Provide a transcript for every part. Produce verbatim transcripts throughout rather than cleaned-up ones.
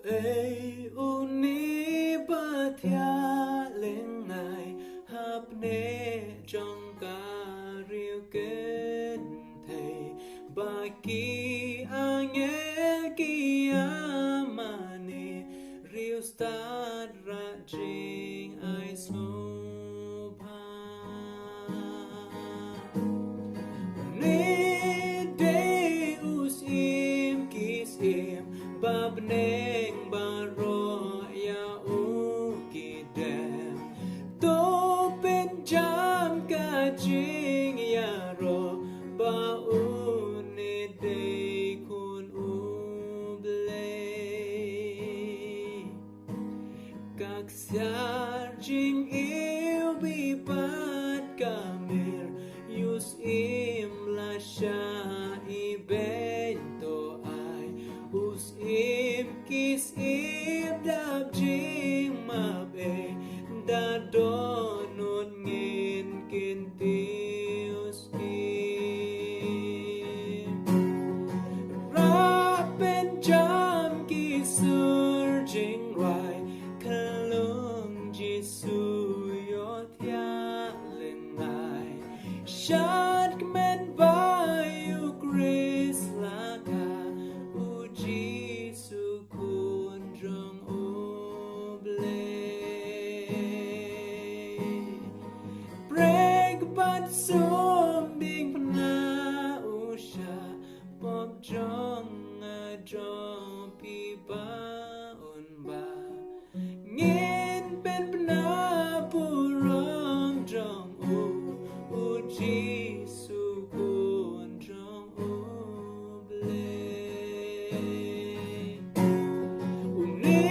Ei, une ba thiah lyngngai hapdeng jong ka ri kynthei, ba ki angel ki ïa mane riewstad rah jingai sngewbha. Une dei u syiem ki syiem, ba bneng baroh ïa u ki dem. To pynjam ka jingïaroh, ba une dei Khun u Blei. Ka ksiar jingïewbih bad ka mir, ïa u syiem lashai beiñ to ai. U syiem ki syiem dap jingmap ei, da dohnud ngin kyntiew syiem. Rah pynjam ki sur jingrwai, khlem Jisu ïoh thiah lyngngai. Shad kmen ba ïa u Khrist la kha, u Jisu Khun jong u Blei. Prek bad sum diengphna u sha pop jong nga jong phi ba un ba. Ngin pynbna burom jong u, u Jisu Khun jong u Blei. Une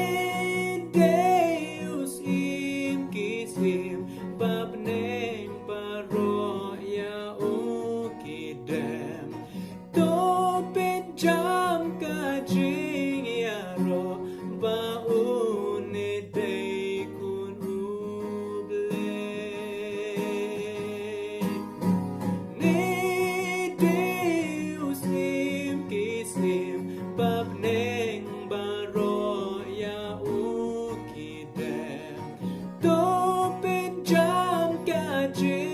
dei u syiem ki syiem, ba bneng baroh ïa u ki dem. To pynjam ka jingïaroh, ba une dei Khun u Blei. Une dei u syiem ki syiem, ba bneng baroh ïa u ki dem. To pynjam ka jingïaroh,